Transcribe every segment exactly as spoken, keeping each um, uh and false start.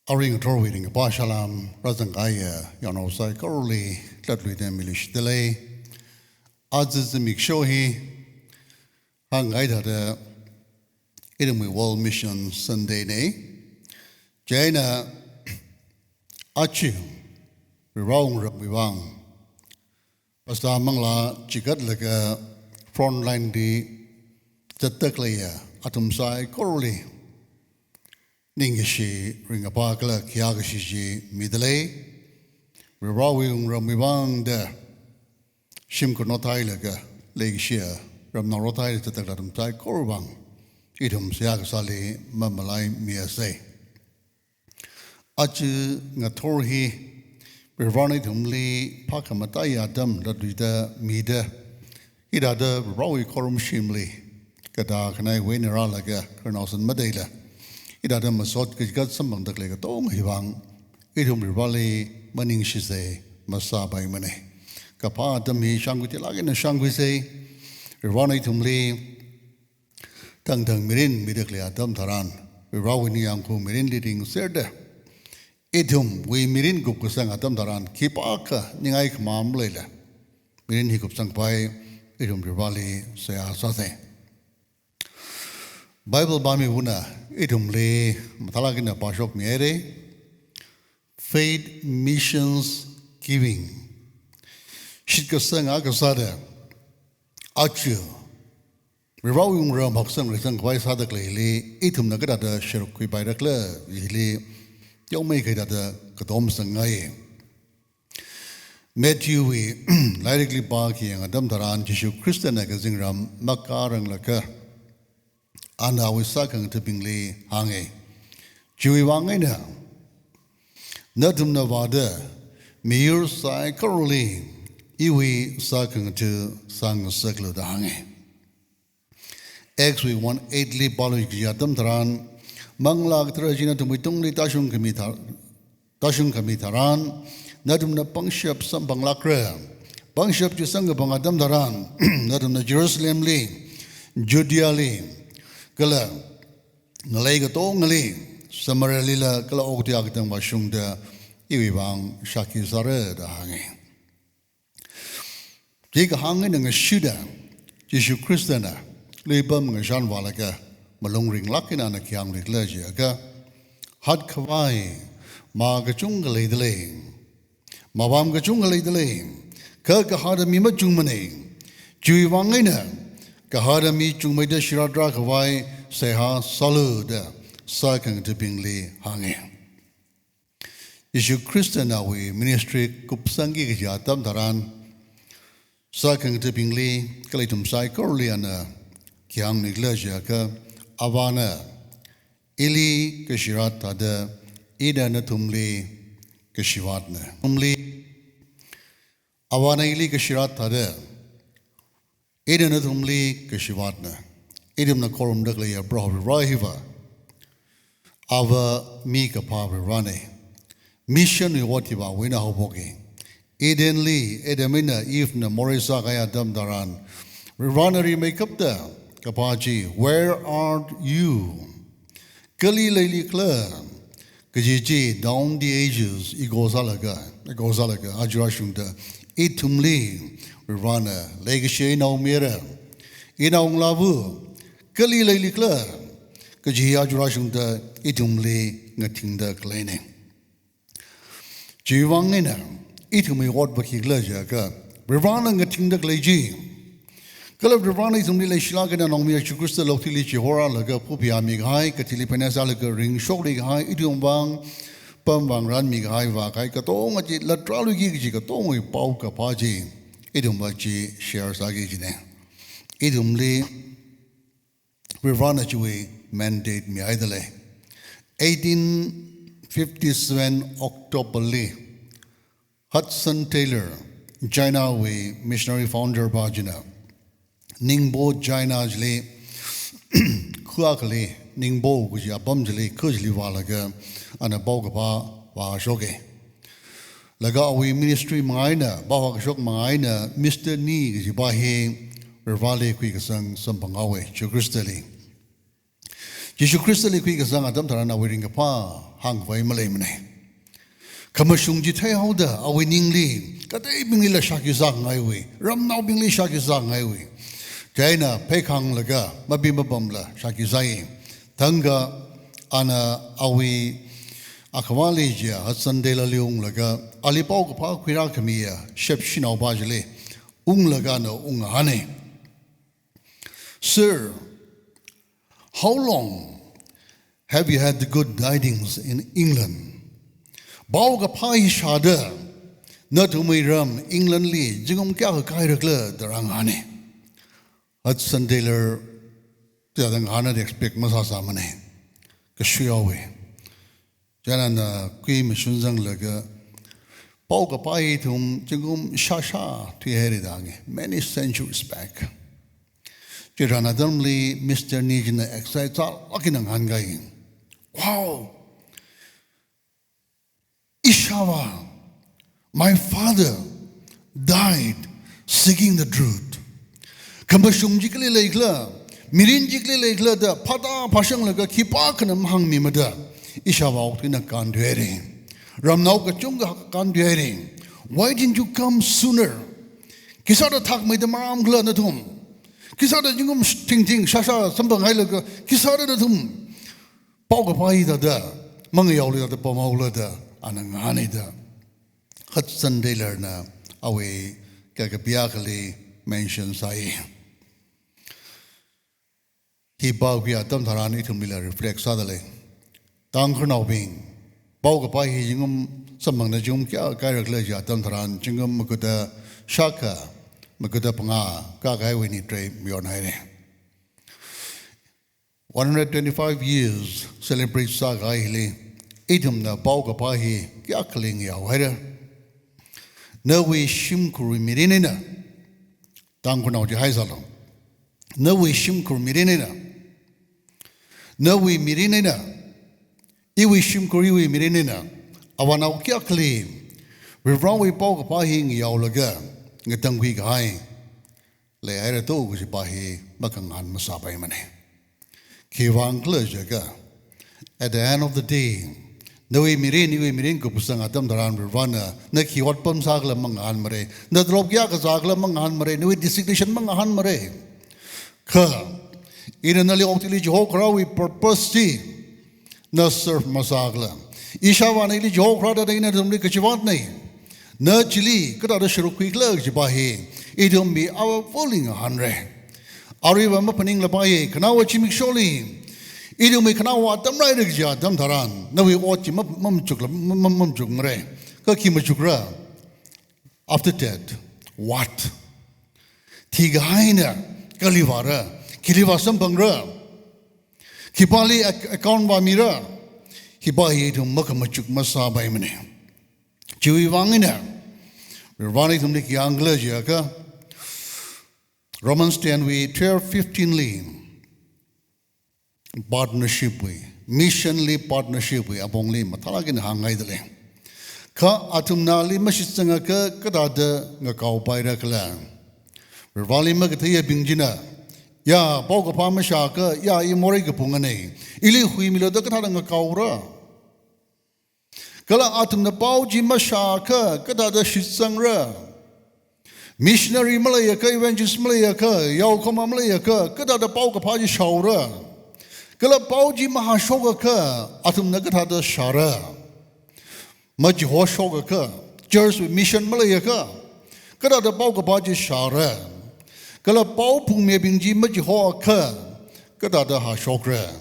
Aring athorwui ringkaphā salām rāzangkahaiya yaonao saikorali khalatluida milu shidalei. Aja zimiksho hi hāngngaithāda ithumwui World Mission Sunday nei. Chieina aja Varivarā wungramwui vang phasā manglā chikatlaga frontline li zatda khaleiya athum saikorali ningkashi, ringkaphā kala khayākashi chi midalei. Varivarāwui wungramwui vang da shimkhur ngarothailaga leikashiya ramnao ngarothai zatda khalei athum saikora vang ithum seihā kasāli mamalaimiyasei. Aja ngathor hi Varivarāna ithumli phākhamataiya atam khalatluida mida, hithāda Varivarāwui khorumshimli katā khanaiwui eina rālaga khararnao san matheila hithāda masot kachigat samphangda khalei katonga hi vang ithum Varivarāli maningshisei, masāpaimanei. Kaphā atam hi shāngkhui thilāk eina shāngkhuisei. Varivarāna ithumli thangthang mirin mida khalei atam tharan, Varivarāwui ningyāngkhu mirinli ringserda, ithumwui mirin kupkasang atam tharan khipākha ningai khamam leila mirin hi kupsangpai, ithum Varivarāli seihā sāsei. Bible pāmiwui eina ithumli mathālāk eina pāshokmihairei. Faith Missions Giving. Shitkasang akha sāda, aja Varivarāwui wungram haksang reisang khavai sāda khaleili ithumna kathāda sharuk khuipaira khala chili teomeikha hithāda katom sangngai. Matthewwui lairikli pākhayang atam tharan Jishu Khristana kazingram makāranglakha ana awui sākhangathabingli hānga. Chiwui vang eina nathumna vāda miyur saikorali iwui sākhangatha sāngasaklu da hānga. Acts wui one eight li pāluiki atam tharan, Manglā Kathara chi nathumwui tungli tāshungkhami thar-, tāshungkhami tharan, nathumna pangshap samphanglākra. Pangshap chi samkaphang atam tharan, nathumna Jerusalemli, Judeali, kala ngalei katongali, Samarialila, kala okathui akatang vāshungda iwui vang shākhi sāra da hānga. Chi kahāng eina ngashida, Jishu Khristana luipam ngashan vālaga malung ringlāk eina ana khi hānglikhala jiakha, hatkhavai mā kachungkha leidalei, mavām kachungkha leidalei, kha kahāda mi machungmanei. Chiwui vang eina kahāda mi chungmeida shirat rākhavai seihā sālu da sākhangathabingli hānga. Jishu Khristana awui ministry kupsangki kaji atam tharan, sākhangathabingli kala ithum saikorali ana khi hāngnikhala jiakha, Avāna ili kashirat thāda ina nathumli kashivatna. Nathumli, Avāna ili kashirat thāda ina nathumli kashivatna. Ithumna khorumda khaleiya Proho Varivarā hiva Avā mikaphā Varivarānei. Mission wui ot hiva awui eina haophoka. Edenli Adam eina Evena morei sākahai atam tharan, Varivarāna rimeikapta kaphā chi, "Where are you?" Kali leilikhala kaji chi, down the ages, echo sālaga, echo sālaga, aja rāshungda ithumli Varivarāna leikashi eina ungmira. Ina unglāva, kali leilikhala kaji aja rāshungda ithumli ngathingda khaleinei. Chiwui vang eina ithumwui ot va khikhala jiakha, Varivarāna ngathingda khalei chi, kala Varivarāna ithumli leishilāk eina naomayara Jishu Khrista okathuili chihorālaga phuphayāmi kahai, kathili phainā sālaga ringshokli kahai, ithum vang pamvāngarānmi kahai vākahai katonga chi latrāluiki kaji katongawui paokaphā chi ithumva chi share sāki kajinei. Ithumli Varivarāna chiwui mandate mihaidalei. Eighteen fifty-seven October li Hudson Taylor, China wui missionary founder pā china, Ningbo China chili, kha akhali, Ningbo kaji apam chili, kha chili vālaga ana paokaphā vāshoka. Laga awui ministry manga eina, paokaphā kashok manga eina, Mister Ni kaji pā hi Varivarāli khuikasang samphanghaowa, Jishu Khristali. Jishu Khristali khuikasang atam tharan awui ringkaphā hāngkhavai maleimana. Khamashung chi theihaoda awui ningli, kateibinglila shākhi sāngaiwui, ramnaobingli shākhi sāngaiwui. Chieina pheikhanglaga, mapi mapamla shākhi sāi. Thangkha ana awui akhavāli chiya, Hudson Taylor li unglaga, ali paokaphā khuirākhamiya, shepshinaopa chili unglaga ana ungngahāna. "Sir, how long have you had the good tidings in England?" Paokaphā hi shāda, nathumwui ram England li zingkum kayākha kairakhala da rāngahāna. Hudson Taylor, chithāda ngahāna da expect masāsāmana. Kashuihaowa. Chieina ana kui mashun zanglaga, paokaphā hi ithum zingkum shāshā thuihaira da hānga, many centuries back. Chitharan atamli Mister Ni china excite sālāk eina ngahānkai. "Wow! Ishāvā, my father died seeking the truth." Khamashung chi kali leikhala, mirin chi kali leikhala da phātā phāshanglaga khipākhana mahāngmimada, ishāvā okathuina kānthuihaira. Ramnao kachungkha kānthuihaira. "Why didn't you come sooner? Khisāda thakmeida marāmkhala nathum? Khisāda zingkum thingthing shāshā samphanghailaga, khisāda nathum paokaphā hithāda mangayaoli thāda pamhaokhala?" da ana ngahāna da Hudson Taylor na awui kakapi akhali mention sāi. Hi pākhuiya atam tharan ithumlila reflect sādalei. Tangkhulnaobing, paokaphā hi zingkum samphangda zingkum kayākha kairakhala chiya atam tharan, zingkum makuda shākha, makuda phangā kākahaiwui ni trai mayonhaira. One hundred twenty-five years celebrate sākahai hili, ithumna paokaphā hi kayākhali ngayaohaira? Nawui shimkhurwui mirin eina, Tangkhulnao chi haisālu. Nawui shimkhur mirin eina, nawui mirin eina, iwui shimkhur iwui mirin eina, avānao kayākhali Varivarāwui paokaphā hi ngayaolaga ngatangkhui kahai leihaira to kajipa hi makhangahān masāpaimana. Khiwuivang khala jiakha, at the end of the day, nawui mirin, iwui mirin kupsang atam tharan Varivarāna na khi otpam sākhala mangahānmara, na tolop kayākha zākhala mangahānmara, nawui designation mangahānmara. Kha ina nali okathuili chihokharāwui purpose chi na serve masākhala. Ishāvāna ili chihokhara da ina nathumli kachivātna. Na chili kathāda sharuk khuikhala kajipa hi ithum mi awavali ngahānra. Aruiva maphaninglapaiya, khanaowa zimiksholi ithumwui khanaowa atam rāra kaji atam tharan, nawui ot chi ma-, mamachukla, ma-, ma-, mamachukmara. Kha khi machukra? After death, what? Thikahai eina kali vāra, khili vāsamphangra, khipāli ac-, account vāmira, hipa hi ithum makhamachuk masāpaimana. Chiwuivang eina Varivarāna ithumli khi hāngkhala jiakha, Romans ten wui twelve fifteen li, partnership wui, mission li partnership wui apongli mathālāk eina hānghaidalei. Kha athumna ali mashitsangakha kathāda ngakaopaira khala? Varivarāli makatheiyabing china, ya, paokaphā mashāakha, ya, i morei kaphungana, ili huimilu da kathāda ngakaora? Kala athumna pao chi mashāakha kathāda shitsangra? Missionary maleiakha, evangelist maleiakha, yaokahoma maleiakha, kathāda paokaphā chi shāora? Kala pao chi mahāshokakha athumna kathāda shāra? Machihoshokakha, church mission maleiakha, kathāda paokaphā chi shāra? Kala pao phungmibing chi machihoakha, kathāda hāshokra?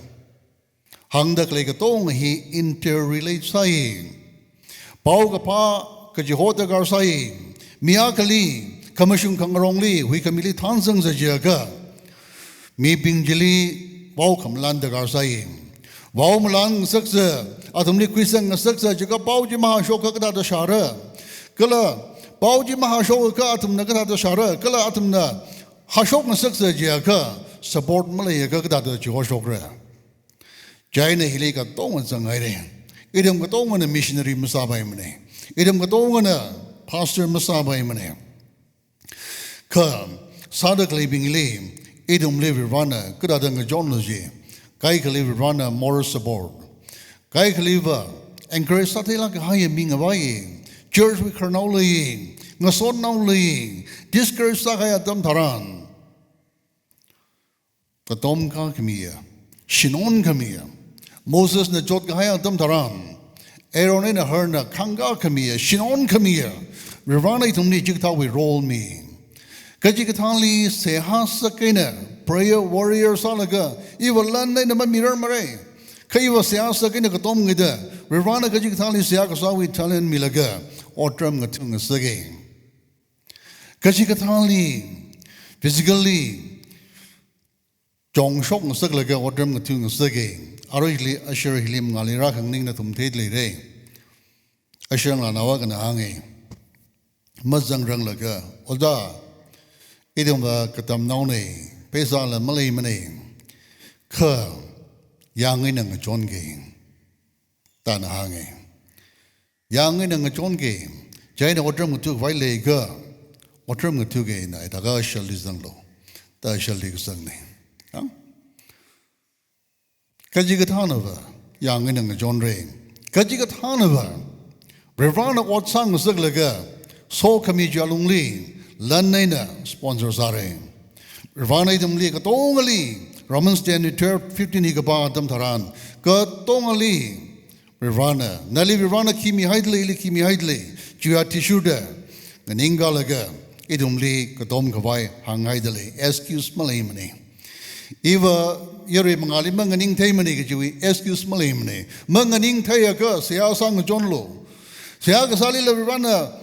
Hāngda khalei katonga hi interrelate sāi. Paokaphā kachiho darkar sāi. Mi akhali, khamashung khangarongli, huikhamili thanzangsa jiakha, mibing chili vaokhamalan darkar sāi. Vaomalan ngasaksa, athumli khuisang ngasaksa jiakha pao chi mahāshokakha kathāda shāra? Kala pao chi mahāshokakha athumna kathāda shāra? Kala athumna hāshok ngasaksa jiakha support maleiakha kathāda chihoshokra? Chieina hili katonga zanghaira. Ithum katongana missionary masāpaimana. Ithum katongana pastor masāpaimana. Kha sāda khaleibingli, ithumli Varivarāna kathāda ngachonlu ji? Kaikhali Varivarāna moral support, Kaikhaliva, encourage sātheilāk kahaiya mi ngavai, church wui khararnao lei, ngasotnao lei, discourage sākahai atam tharan, katom kakhamiya, shinon khamiya, Mosesna chotkahai atam tharan, Aaron eina Hurna khangka khamiya, shinon khamiya, Varivarana ithumli chikathāwui role mi. Kachikathāli seihā sākahaina, prayer warrior sālaga, iva lan eina mamirarmara. Kha iva seihā sākahaina katom ngaida, Varivarana kachikathāli seihā kasāwui talent milaga, otram ngathangasaka. Kachikathāli, physically, chongshok ngasaklaga otram ngathangasaka. Aruili, usher hili mangāli rākhanganing nathum theida leira. Usher ngalānao akhana hānga. Mazangranglaga, "Oja, ithumva katamnaona, pheisāla maleimana. Kha, yāng eina ngachonga," da ana hānga. "Yāng eina ngachonga, chieina otram ngathakhavai leiakha, otram ngathaga," na, hithākha usherli zanglu. Da usherli kazangna. Ha? Kachikathānava, yāng eina ngachonra. Kachikathānava, Varivarana ot sāngasaklaga, sokhami chiwui alungli, lan eina sponsor sāra. Varivarana ithumli katongali, Romans ten twelve fifteen hi kapā atam tharan, katongali, Varivarana, nali Varivarana khi mihaida lei, ili khi mihaida lei, chiwui athishurda, nganingkalaga, ithumli katom khavai hānghaida lei, excuse maleimana. Iva yarui mangāli manganingtheimana kajiwui excuse maleimana. Manganingtheiakha seihā sāngachonlu. Seihā kasālila Varivarana,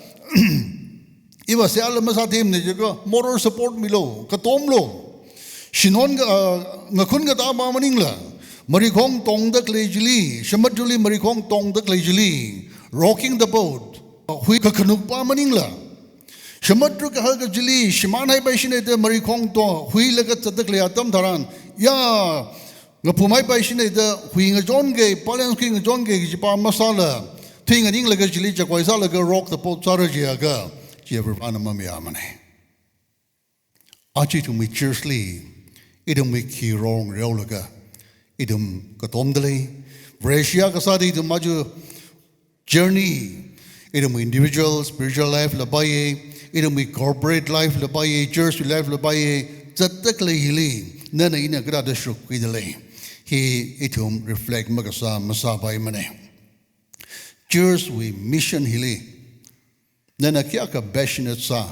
iva seihāla masātheimana jiakha moral support milu, katomlu. Shinon ka, ah, ngakhun katā pā maningla, marikhong tongda khalei chili, samudruli marikhong tongda khalei chili, rocking the boat, hui kakhanuk pā maningla, samudra kahaka chili shimānhaipaishina da marikhong tong, huilaga zatda khalei atam tharan, ya, ngaphumhaipaishina da hui ngachonga, balance khui ngachonga kaji pā masāla, thui nganinglaga chili chakwai sālaga rock the boat sāra jiakha, chi Varivarana mamayāmana. Aja ithumwui church li, ithumwui khi role ngareolaga, ithum katomda lei. Vareshi akha sāda ithum aja journey, ithumwui individual spiritual life la paiya, ithumwui corporate life la paiya, church life la paiya, zatda khalei hili, nana ina kathāda shrukkhuida lei. Hi ithum reflect makasā masāpaimana. Church wui mission hili, nana kayākha passionate sā,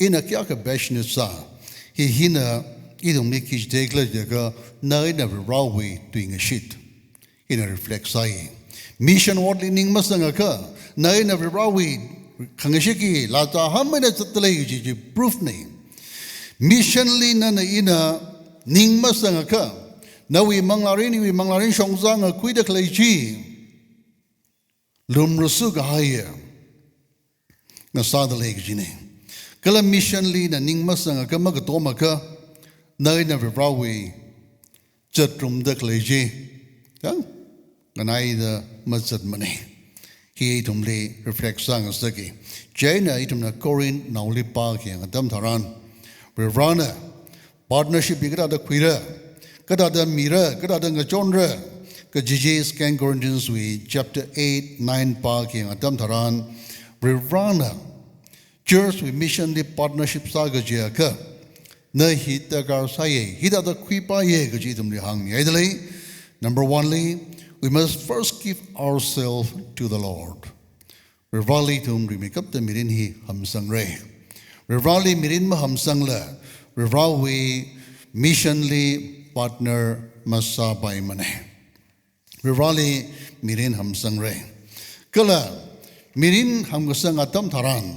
ina kayākha passionate sā, hi hina ithumli khi chitheikhala jiakha, na ina Varivarawui tuingashit, ina reflect sāi. Mission otli ning masangakha, na ina Varivarawui khangashitki lātā hamai eina zatda lei kaji chi proof na. Mission li nana ina ning masangakha, nawui manglārin, iwui manglārin shongza ngakhuida khalei chi lumrasu kahaiya ngasāda lei kajina. Kala mission li na ning masangakha, makatomakha, na ina Varivarawui zatrumda khalei chi, ya, nganaida mazatmana. Hi ithumli reflect sāngasaka. Chieina ithumna Corinthnaoli pākhayang atam tharan, Varivarana partnership hi kathāda khuira, kathāda mira, kathāda ngachonra kaji chi Second Corinthians wui chapter eight, nine pākhayang atam tharan, Varivarana church wui mission li partnership sā kajiakha, na hi darkar sāya, hithāda khuipaiya kaji ithumli hāngmihaida lei. Number one li, we must first give ourselves to the Lord. Varivarali ithum rimeikapta mirin hi hamsangra. Varivarali mirin mahamsangla, Varivarawui mission li partner masāpaimana. Varivarali mirin hamsangra. Kala mirin hamkasang atam tharan,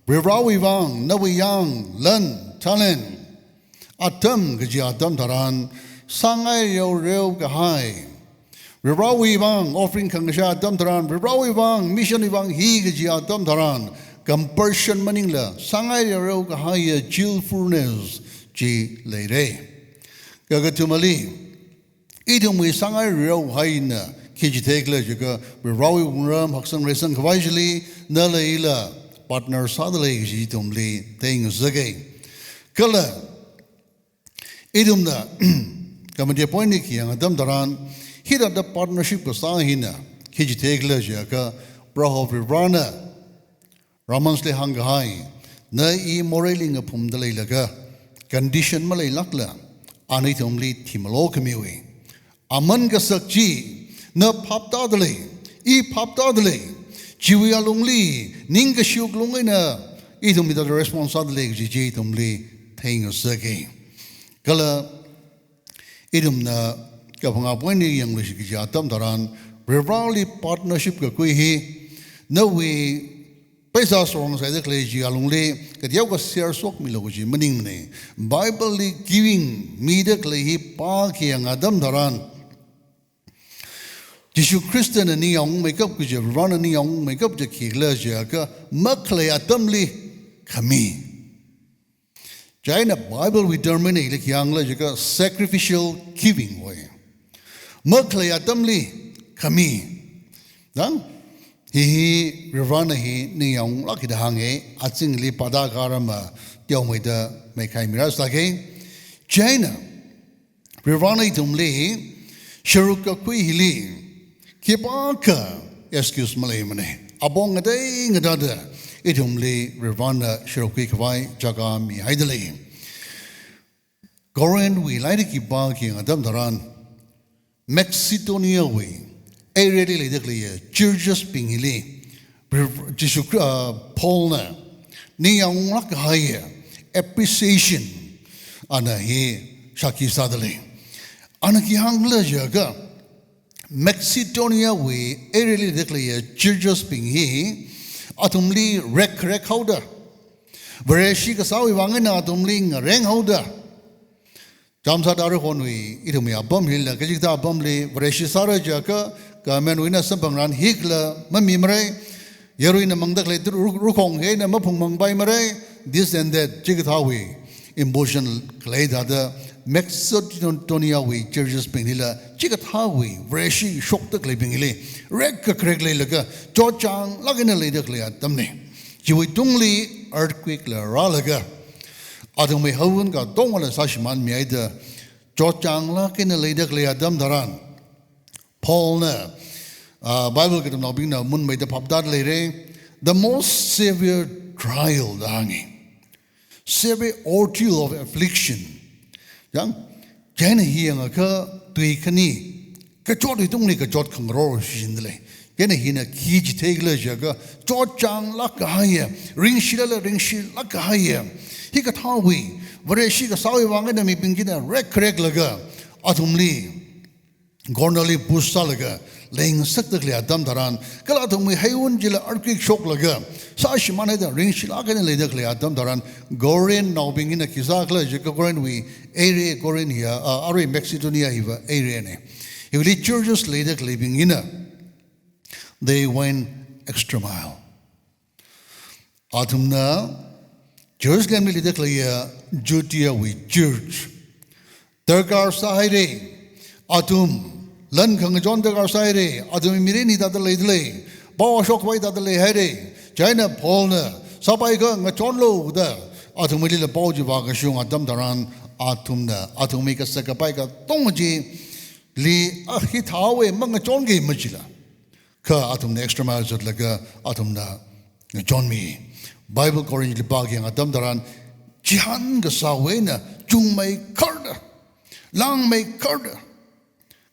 Varivarawui vang, nawui yāng, lan, talent, atam kaji atam tharan, sāngai reoreo kahai, Varivarawui vang offering khangasha atam tharan, Varivarawui vang, mission wui vang hi kaji atam tharan, compulsion maningla, sāngai reoreo kahaiya cheerfulness chi leira. Kakathumali, ithumwui sāngai reoreo kahaina khi chitheikhala jiakha, Varivarawui wungram haksang reisang khavai chili, nala ila partner sāda lei kaji ithumli theingasaka. Kala, ithumna, committee point li khayang atam tharan, hithāda partnership kasā hina, Khi chithei khala jiakha, Proho Varivarana Romans li hāngkahai, na i moreili ngaphumda leilaga, condition maleilākla, ana ithumli thimalo khamiwui. Aman kasak chi, na phaptāda lei, i phaptāda lei, chiwui alungli, ningkashi wuklung eina, ithum hithāda response sāda lei kaji chi ithumli theingasaka. Kala, ithumna kaphangā point li yangluishit kaji atam tharan, Varivarali partnership kakhui hi, nawui pheisā sorang sāda khalei chi alungli, kateokha share shokmilu kaji maningmana. Bible li giving mida khalei hi pākhayang atam tharan, Jishu Khristana ningyāng ungmeikap kaji, Varivarana ningyāng ungmeikap chi khikhala jiakha, makhalei atamli khami. Chieina Bible wui term eina hili khi hāngkhala jiakha sacrificial giving hoi. Makhalei atamli khami. Dang, hi hi Varivarana hi ningyāng unglāka da hānga, azingli pāda kharama teomeida meikhaimira sāka. Chieina, Varivarana ithumli, sharuk kakhui hili, khipākha excuse maleimana. Apong ngatei ngateida, ithumli Varivarana sharuk khuikhavai chākha mihaida lei. Corinth wui lairik hi pākhayang atam tharan, Macedonia wui area li leida khalei churches bing hili, Rev-, Jishu Khri-, ah, Paul na ningyāng unglāk kahai appreciation ana hi shākhi sāda lei. Ana khi hāngkhala jiakha, Macedonia wui area li leida khalei churches bing hi, athumli rek rek haoda, Vareshi kasāwui vang eina athumli ngareng haoda, Chāmsāda aruihonwui ithumwui apam hila, kachikathā apamli, Vareshi sāra jiakha, government wui eina samphangran hikla mamimara, yaruina mangda khalei ru-, rukhong eina maphungmangpaimara, this and that, chikathāwui imposition khalei thāda, Macedonia wui churches bing hila, chikathāwui, Vareshi shokda khaleibing hili, rek kakrek leilaga, chotchānglāk eina leida khalei atamna. Chiwui tungli earthquake la rālaga, athumwui haowun katongla sāshimānmihaida, chotchānglāk eina leida khalei atam tharan, Paul na, ah, Bible katamnaobingna munmeida phaptāda leira, the most severe trial da hānga. Severe ordeal of affliction. Yang, chieina hi yangakha tui khani, kachotwui tungli kachot khangaror shichinda lei. Chieina hina khi chithei khala jiakha, chotchānglāk kahaiya, ringshilala ringshilāk kahaiya. Hikathāwui, Vareshi kasāwui vang eina mibing china rek kakrek laga, athumli, corner li push sālaga, leingasakda khalei atam tharan, kala athumwui haowun chila earthquake shoklaga, sāshimānhaida ringshilāk eina leida khalei atam tharan, Corinthnaobing hina khi sākhala jiakha Corinthwui area, Corinth hiya, ah, arui Macedonia hiva area na. Hiwuili churches leida khaleibing hina, they went extra mile. Athumna Jerusalemli leida khaleiya Judeawui church darkar sāhaira, athum lan khangachon darkar sāhaira, athum mirin hithāda leida lei, pao ashok khavai thāda leihaira, chieina Paulna, sāpaikha ngachonlu da, athumlila pao chi vākashung atam tharan, athumna, athumwui kasak kapai katonga chili, ah, hithāhaowa mangachonki machila. Kha athumna extra mile zatlaga athumna ngachonmi. Bible Corinthli pākhayang atam tharan, chihān kasāwui eina chungmeikharda, langmeikharda,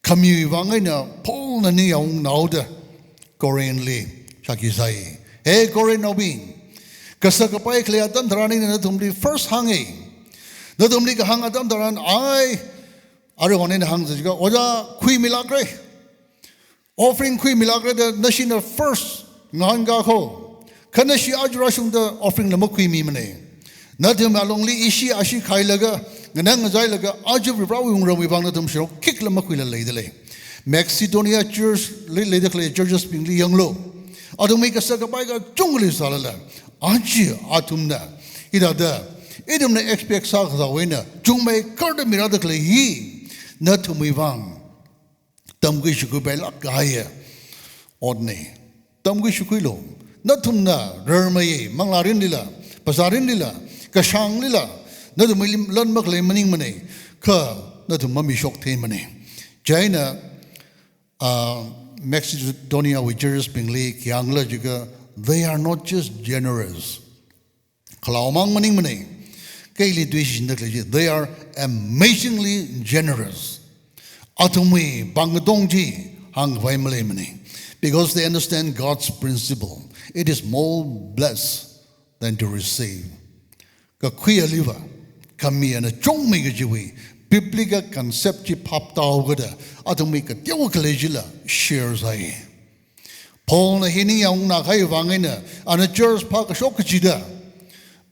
khamiwui vang eina Paulna ningyāng unghaoda Corinthli shākhi sāi. Hey Corinthnaobing, kasak kapai khalei atam tharan ina nathumli first hānga. Nathumli kahāng atam tharan, ai, aruihon eina hāngsa jiakha, ojā khuimilākra. Offering khuimilākra da nashina first ngahānkā kho. Kha nashi aja rāshungda offering la makhuimimana. Nathum alungli ishi ashi khailaga, nganang ngazailaga, aja Varivarawui wungramwui vang nathum sharuk khikha la makhuila leida lei. Macedonia church li leida khalei churches bingli yanglu. Athumwui kasak kapai kachungkhali sālala, aja athumna, hithāda, ithumna expect sākasāwui eina chungmeikharda mirāda khalei hi, nathumwui vang tamkhui shikhuipailāk kahaiya otna. Tamkhui shikhuilu. Nathumna rarmei manglā rinlila, phasā rinlila, kashānglila, nathumwui lim-, lan makhalei maningmana, kha nathum mamishok theimana. Chieina, ah, Macedonia wui church bingli khi hāngkhala jiakha, they are not just generous. Khalao mang maningmana. Kha ili tui shinda khalei chi, they are amazingly generous. Athumwui pāng katong chi hāngkhavai maleimana. Because they understand God's principle. It is more blessed than to receive. Kakhui aliva, khami ana chungmei kajiwui biblical concept chi phap tāhaokida, athumwui kateokha khalei chila share sāi. Paulna hi ningyāng ungna kahai vang eina, ana church phākashok kachida,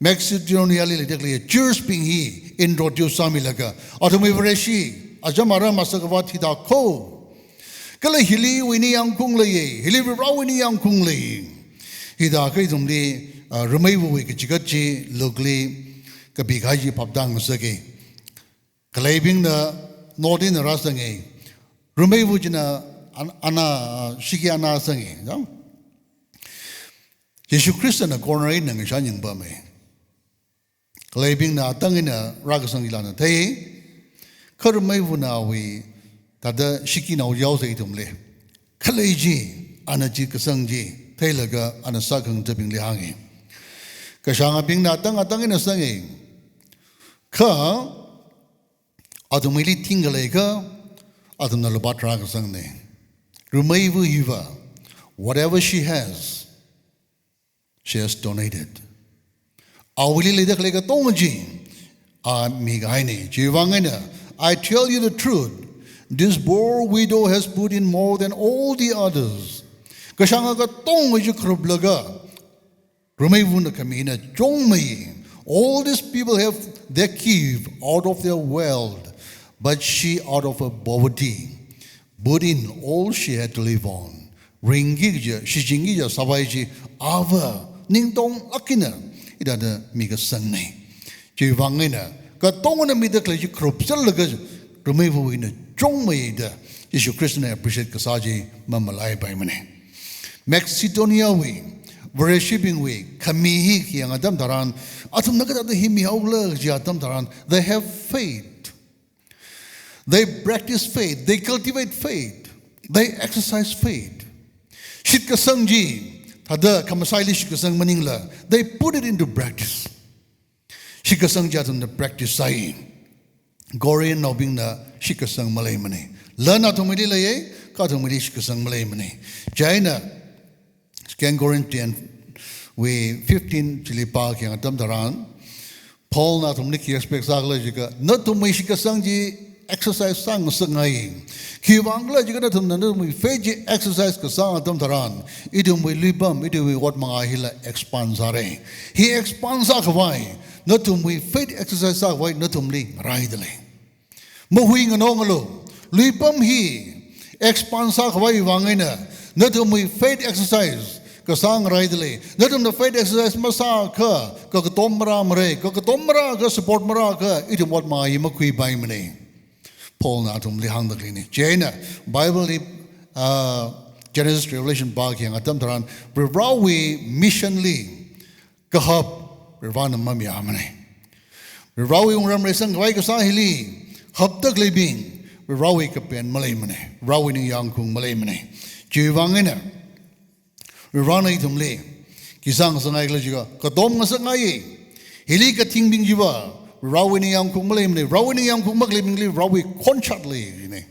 Macedonia li leida khalei church bing hi introduce sāmilaga, athumwui Vareshi, acham aram, asak avāt hithā kho. Kala hili iwui ningyāngkhaung leiya, hili Varewui ningyāngkhaung lei. Hithākha ithumli, ah, Rameivawui kachigat chi Luke li kapikahai chi phaptāngasaka. Khaleibingna note eina rāsanga. Rameiva china an-, ana, ah, shiki ana sanga. Jang? Jishu Khristana corner eina ngashā yangpama. Khaleibingna atang eina rākasang chila ana thei. Kha Rameivana awui thāda shikinao yaosai ithumli. Khalei chi, ana chi kasang chi theilaga ana sākhangathabingli hānga. Kashāngabingna atang atang eina sanga. Kha athumwuili thingkha leiakha, athumna lupā tharā kasangna. Rameiva hiva, whatever she has, she has donated. Awuili leida khalei katonga chi, a mikahaina. Chiwui vang eina, I tell you the truth, this poor widow has put in more than all the others. Kashānga katonga chi kharuplaga, Rameivana khami hina chungmei. All these people have their gift out of their wealth, but she, out of her poverty, put in all she had to live on. Ringki kaja, shichinki kaja sāpai chi, ava ningtonglāk eina hithāda mikasangna. Chiwui vang eina, katongana mida khalei chi kharup sālaga, Rameivawui hina chungmei da Jishu Khristana appreciate kasā chi mamalaipaimana. Macedoniawui Vareshibingwui khami hi khi yāng atam tharan, athumna kathāda hi mihaokhala kaji atam tharan, they have faith. They practice faith. They cultivate faith. They exercise faith. Shitkasang chi, thāda khamashaili shitkasang maningla, they put it into practice. Shitkasang chi athumna practice sāi. Corinthnaobingna shitkasang maleimana. Lan athumwuili leiya, kha athumwuili shitkasang maleimana. Chieina, Second Corinthians wui fifteen chili pākhayang atam tharan, Paulna athumli khi expect sākhala jiakha, nathumwui shitkasang chi exercise sāngasakngai. Khiwui vangkhala jiakha nathumna nathumwui faith chi exercise kasā atam tharan, ithumwui luipam, ithumwui ot manga hila expand sāra. Hi expand sākhavai, nathumwui faith exercise sākhavai nathumli ngaraidalei. Mahuinganongalu, luipam hi expand sākhavai vang eina, nathumwui faith exercise kasā ngaraidalei. Nathumna faith exercise masākha, kakatom marāmara, kakatom marākha, support marākha, ithum ot manga hi makhuipaimana. Paulna athumli hāngda khaleina. Chieina, Bible li, ah, Genesis Revelation pākhayang atam tharan, Varewui mission li kahap Varena mamiyāmana. Varewui wungram reisangkhavai kasā hili hapda khaleibing, Varewui kapen maleimana, Varewui ningyāngkhaung maleimana. Chiwui vang eina, Varena ithumli khi sāngasakngaikhala jiakha, katom ngasakngai. Hili kathingbing chiva, Varewui ningyāngkhaung maleimana, Varewui ningyāngkhaung makhaleibingli Varewui khonshat leina.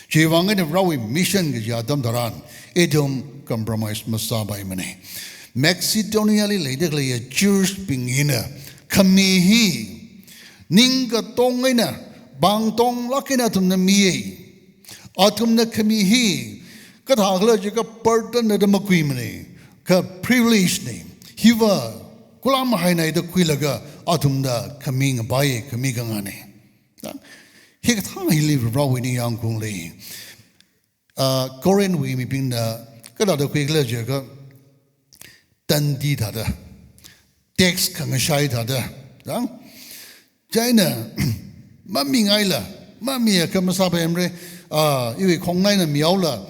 Chiwui vang eina Varewui mission kaji atam tharan, ithum compromise masāpaimana. Macedoniali leida khaleiya church bing hina, khami hi, ning katong eina, pāng katonglāk eina athumna miya. Athumna khami hi, kathākhala jiakha burden na da makhuimana, kha privilege na. Hiva, kula mahaina da khuilaga, athumna khami ngapai, khami kangana. Hikathā hili Varewui ningyāngkhaung lei. Ah, Corinthwui mibingna kathāda khuikhala jiakha, tandi thāda, tax khangashai thāda, jang? Chieina, mamingaila, mamiakha masāpaimara, ah, iwui khongnaina mihaola,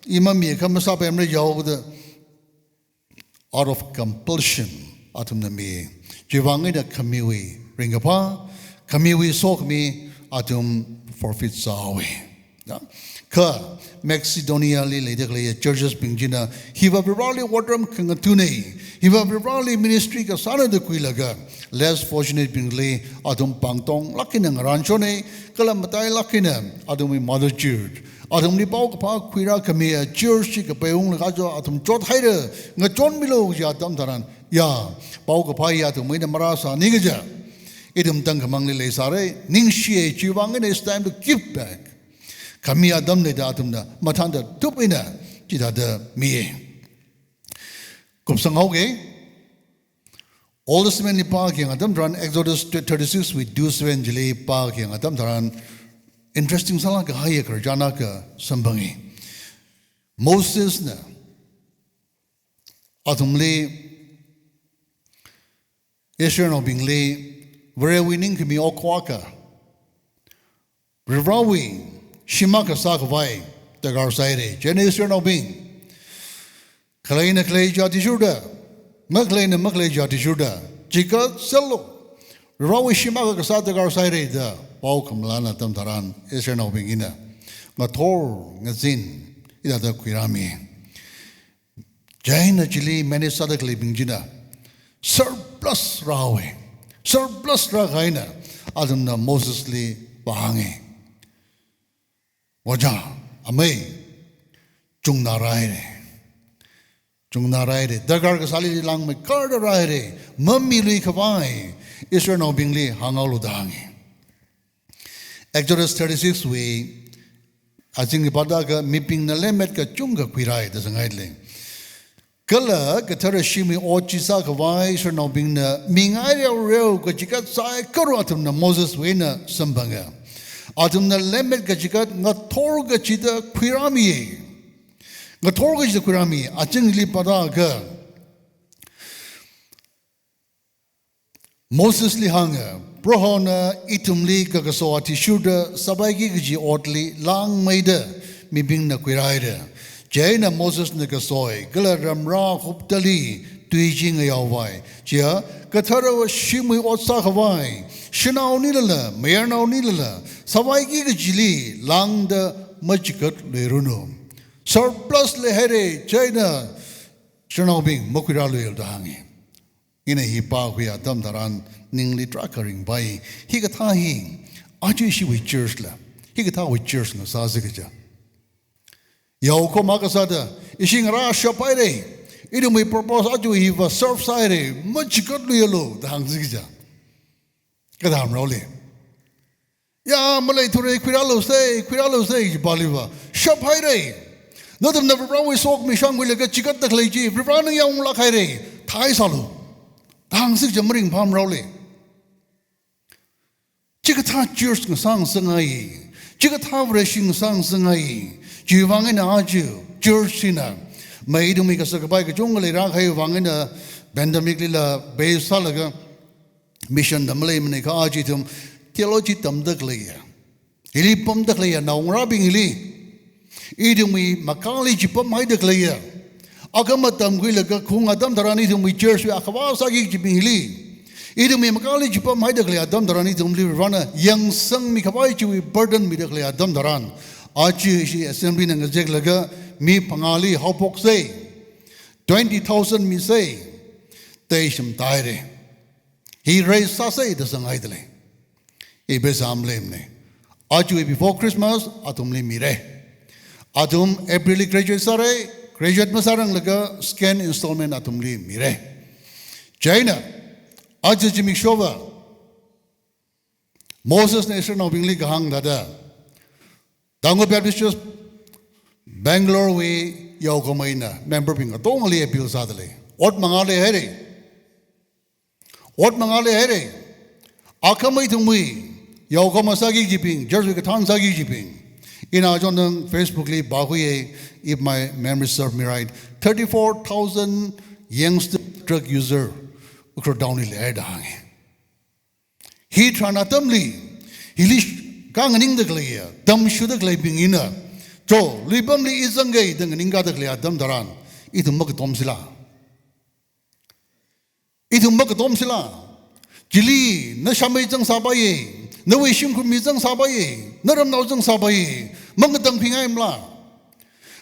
i mamiakha masāpaimara jihaoda, out of compulsion, athumna mi. Chiwui vang eina khamiwui ringkaphā, khamiwui sokhami, athum forfeit sāhaowa. Ya? Kha Macedonia li leida khalei churches bing china, hiva Varivarali otram khangathāna, hiva Varivarali ministry kasāna da khuilaga, less fortunate bingli athum pāngtonglāk eina ngarānshona, kala matailāk eina athumwui mother church, athumli paokaphā khuirā khami church chi kapai unglaga jo athum chothaira, ngachonmilu kaji atam tharan, ya, paokaphā ya athumwui eina marāsāni kaja ithum tangkhamangli leisāra, ningshiya, chiwui vang eina it's time to give back. Khami atamna da athumna mathāda tup eina chithāda miya. Kupsanghaoga, Old Testament li pākhayang atam tharan, Exodus thirty-six wui two seven chili pākhayang atam tharan, interesting sālāk kahaiya khararchan akha samphanga. Mosesna athumli, Israelnaobingli, Varewui ningkhami okathui akha, Varivarawui shim akha sākhavai darkar sāhaira. Chieina Israelnaobing, khaleina khalei chi athishurda, makhaleina makhalei chi athishurda, chikat sālu, Varivarawui shim akha kasā darkar sāhaira da pao khamalāna atam tharan, Israelnaobing hina ngathor ngazin hithāda khuirāmi. Chieina chili manage sāda khaleibing china surplus rāhaowa. Surplus rākahai eina athumna Mosesli vāhānga. Ojā, amei, chungna rāhaira. Chungna rāhaira. Darkar kasāli lāngmeikarda rāhaira. Mamiluikhavai Israelnaobingli hānghaolu da hānga. Exodus thirty-six wui azingli pāda kha mibingna lemmet kachungkha khuirāi da sāngailei. Kala kathara shimwui ot chi sākhavai Israelnaobingna mingai reoreo kachikat saikora athumna Moseswui eina samphanga. Athumna lemmet kachikat ngathor kachida khuirāmiya. Ngathor kachida khuirāmi. Azingli pāda kha Mosesli hānga, Prohona ithumli kakaso athishurda sāpaiki kaji otli lāngmeida mibingna khuirāhaira. Chieina Mosesna kasoi kala ramrā huptali tui chi ngayaovai. Chiya, kathara shimwui ot sākhavai shanaonilala, mayarnaonilala, sāpaiki kajili lāngda machikatluiranu. Surplus leihaira, chieina shanaobing makhuirāluilu da hānga. Ina hi pākhui atam tharan ningli tarākha ringpai. Hikathā hi, aja ishiwui church la, hikathāwui church ngasāsi kaja. Yaokahoma kasāda, ishi ngarā shaphaira, ithumwui purpose aja hiva serve sāhaira, machikatluialu da hāngsi kaja. Kathā maraole. Ya, maleithura, khuirālusa, khuirālusa, jipaliva shaphaira. Nathumna Varivarawui sokhami shāngkhuilaga chikatda khalei chi Varivarana yanglāk haira, thai sālu da hāngsi kaja maringphā maraole. Chikathā church ngasāngasakngai, chikathā Vareshi ngasāngasakngai. Chiwui vang eina aja church hina, mai ithumwui kasak kapai kachungkha leirākahaiwui vang eina pandemic lila base sālaga mission da maleimana kha aja ithum theology tamda khaleiya, hili pamda khaleiya naongarābing hili, ithumwui makali chi pamhaida khaleiya, akhama tamkhuilaga khaung atam tharan ithumwui church wui akhavā sāki kajibing hili, ithumwui makali chi pamhaida khalei atam tharan ithumli Varivarana yangsangmi khavai chiwui burden mida khalei atam tharan, aja ishi assembly na ngazeklaga mi phangāli haophoksei, twenty thousand misei, teishim taire. Hi raise sāsei da sāngaidalei. Ibe sāmleimana. Aja before Christmas athumli mira. Athum April li graduate sāra, graduate masāranglaga second installment athumli mira. Chieina, aja zimikshova Mosesna Israelnaobingli kahāng thāda, Tangkhul Baptist Church Bangalore wui yaokahoma eina member bing katongali appeal sādalei. Ot mangā leihaira. Ot mangā leihaira. Akhama ithumwui yaokahoma sāki kajibing, church wui kathān sāki kajibing, ina aja nang Facebook li pākhuiya, if my memory serve me right, thirty-four thousand youngster drug user Ukhrul town li leihaida hānga. Hitharan atamli, hili sh-, khanganingda khaleiya, tamshuda khaleibing hina, cho, luipamli i zangki da nganingkāda khalei atam tharan, ithum makatomsila. Ithum makatomsila. Chili, na shamei zangsāpaiya, nawui shimkhur mi zangsāpaiya, naramnao zangsāpaiya, Mangatangkhuingaimala?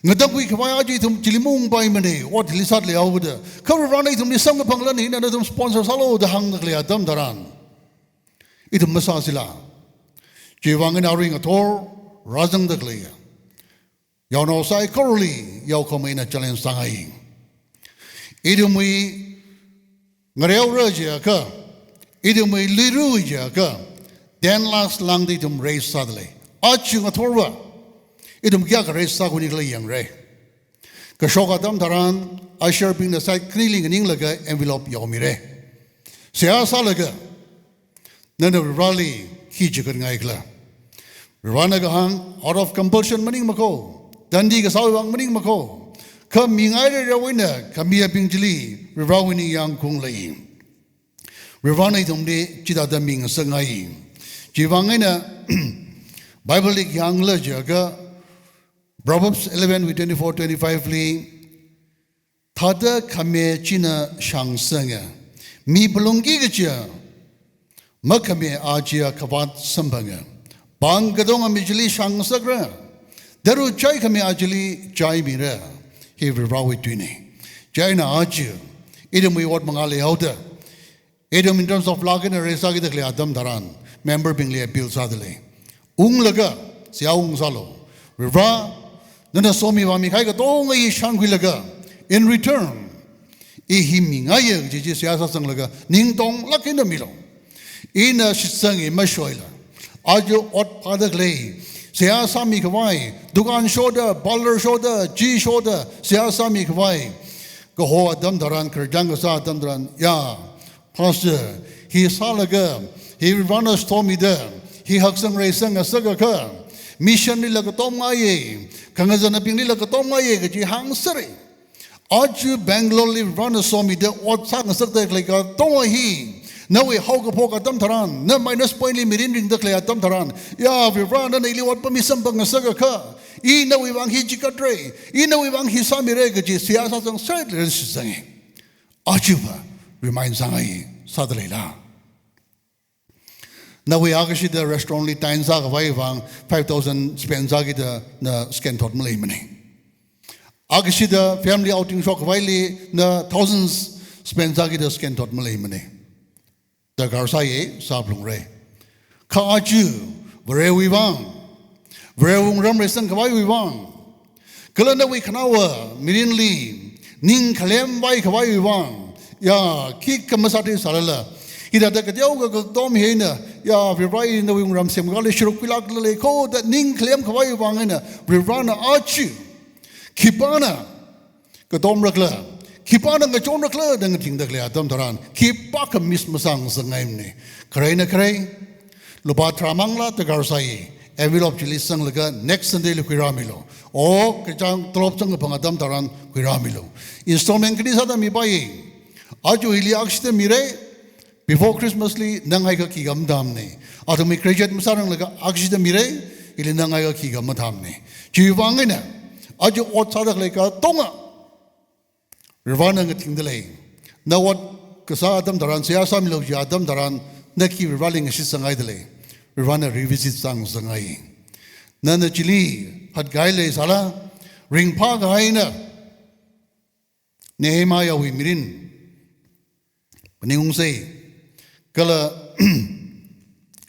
Ngatangkhui khavai aja ithum chili maungpaimana, ot hili sāda leihaoda. Kha Varivarana ithumli samkaphang lan hina nathum sponsor sālu da hāngda khalei atam tharan, ithum masāsila. Chiwuivang eina arui ngathor rāzangda khalei yaonao saikorali yaokahomai eina challenge sāngai. Ithumwui ngareora jiakha, ithumwui luira jiakha, ten lakhs lāngda ithum raise sāda lei. Aja ngathorva ithum kayākha raise sākhuini khala yangra. Kashok atam tharan usher bingna side khanili nganinglaga envelope yaomira. Seihā sālaga, nana Varivarali khi chigatngai khala? Varivarana kahāng, out of compulsion maningmakho, tandi kasāwui vang maningmakho, kha mingairarwui eina khamiabing chili Varivarawui ningyāng khaung lei. Varivarana ithumli chithāda mingasakngai. Chiwuivang eina Bible li khi hāngkhala jiakha, Proverbs eleven wui twenty-four, twenty-five li, thāda khami china shāngsanga, mi phalungki kachiya makhami a chiya khavāt samphanga. Pāng katonga mi chili shāngasakra, tara chaikhami a chili chaimira. Hi Varivarawui tuina. Chieina aja ithumwui ot mangā leihaoda, ithum in terms of lakh eina raise sākida khalei atam tharan, member bingli appeal sāda lei. Unglaga, seihā ungsālu. Varivara, nana somivāmi kahai katonga hi shānkhuilaga, in return, i hi mingaiya kaji chi seihā sāsanglaga, ningtonglāk eina milu. Ina shitsanga mashoila. Aja ot phāda khalei, seihā sāmi khavai, dukan shoda, parlour shoda, chi shoda, seihā sāmi khavai, kaho atam tharan, khararchān kasā atam tharan, ya, Pastor, hi sālaga, hi Varivarana somida, hi haksang reisang ngasakakha, mission lila katomngaiya, khangazanabinglila katomngaiya kaji hāngsera. Aja Bangalore li Varivarana somida ot sāngasakda khalei katonga hi, nawui haokaphok atam tharan, na minus point li mirin ringda khalei atam tharan, ya Varivara, nana ili ot pami samphang ngasakakha, i nawui vang hi chigatra, i nawui vang hi sāmira kaji seihā sāsang sāda shitsanga. Ajava remind sāngai, sāda leila? Nawui akashida restaurant li dine sākhavai vang five thousand spend sākida na scan thot maleimana. Akashida family outing shokkhavaili na thousands spend sākida scan thot maleimana. Darkar sāya, sāphalungra. Kha aja, Varewui vang, Varewui wungram reisangkhavaiwui vang, kala nawui khanaowa mirinli ning khalem vaikhavaiwui vang, ya, khikha masāthei sālala, hithāda kateokha katom hi eina, ya Varivara, nawui wungram semkakāli sharuk khuilākda leikho da ning khalemkhavaiwui vang eina, Varivarana aja khipāna katomrakhala, khipāna ngachonrakhala da ngathingda khalei atam tharan, khipākha miss masāngasakngaimana. Kharei eina kharei, lupā tharā mangla darkar sāya, envelope chili sanglaga next Sunday li khuirāmilu. O, kachāng tolop zangkaphang atam tharan khuirāmilu. Installment khani sāda mipaiya. Aja hili akashida mira, before Christmas li nganaiakha khikha mathāmana. Athumwui graduate masāranglaga akashida mira, hili nganaiakha khikha mathāmana. Chiwuivang eina, aja ot sāda khalei katonga, Varivarana ngathingda lei. Na ot kasā atam tharan, seihā sāmilu kaji atam tharan, na khi Varivarali ngashitsangngaida lei? Varivarana revisit sāngasakngai. Nana chili hatkahai leisāla, ringphākahai eina Nehemiahwui mirin phaningungsa. Kala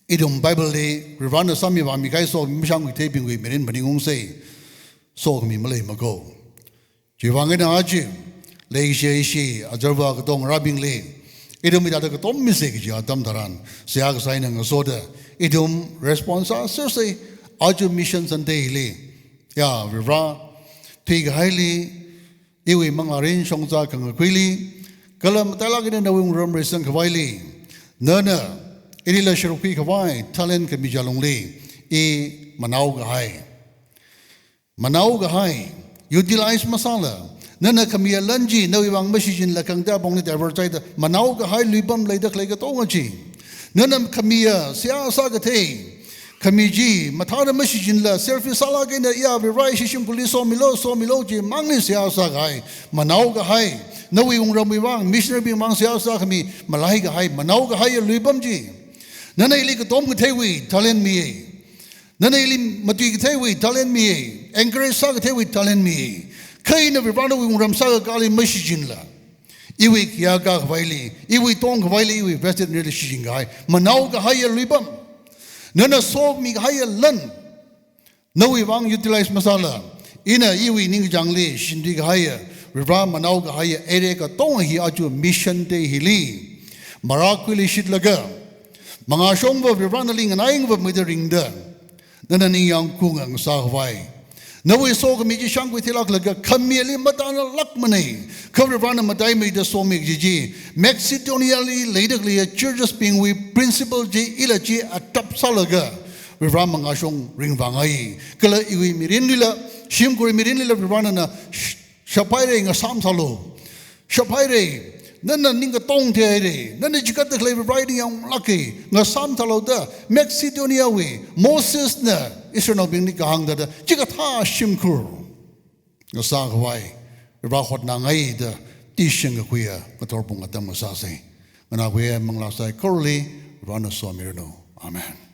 ithum Bible li Varivarana sāmivāmi kahai somi mashāngkhui theibingwui mirin phaningungsa. Sokhami maleimakho. Chiwuivang eina aja, leishishi, azarva katonga ngarābingli, ithum hithāda katom misa kaji atam tharan, seihā kasā eina ngasoda, ithum response sāsersa. Aja Mission Sunday li, ya Varivara, thuikahaili, iwui manglārin shongza khangakhuili, kala matailāk eina nawui wungram reisangkhavaili, nana ilila sharuk khuikhavai talent khami chi alungli, i manaokahai, manaokahai, utilize masāla, nana khami alan chi nawui vang mashichinla khangatei apongli divert sāhaida manaokahai luipam leida khalei katonga chi, nana khami a seihā sākathei khami chi mathāda mashichinla selfish sālāk eina, ya Varivara, ishi shimkhurli somilu, somilu chi mangli seihā sākahai, manaokahai, nawui wungramwui vang, missionary bing vang seihā sākhami malaikahai, manaokahai luipam chi, nana ili katom katheiwui talent miya. Nana ili matuikatheiwui talent mi, encourage sākatheiwui talent mi. Kha ina Varivarāna wungram sākakāli mashichinla, iwui khayākā khavaili, iwui tongkhavaili, iwui vested energyli shichin kahai, manao kahaiya luipam, nana somikahaiya lan, nawui vang utilize masāla, ina iwui ningkachāngli shichin kahaiya, Varivarā manao kahaiya area katonga hi aja Mission Day hili marākhuili shitlaga, mangāshongva Varivarāna nali nganaingva mida ringda, nana ningyāng kung ngasā khavai. Nawui sokhami chi shāngkhui theilāklaga khamili matānalākmana. Kha Varivarāna mataimeida somi kaji chi, Macedoniali leida khaleiya churches bingwui principle chi ila chi adopt sālaga, Varivarā mangāshong ringvāngai. Kala iwui mirinlila, shimkhur mirinlila Varivarāna sh-, shaphaira, ngasām sālu. Shaphaira, nana ningkatong theihaira, nana chigatda khalei Varivarā ningyānglāka, ngasām sālu da Macedoniawui Mosesna Israelnaobingli kahāng thāda, chikathā shimkhur ngasā khavai Varivarā hotnāngai da tishing kakhuiya ngathor pung atam ngasāsa. Nganākhuiya manglā saikorali Varivarāna somiranu. Amen.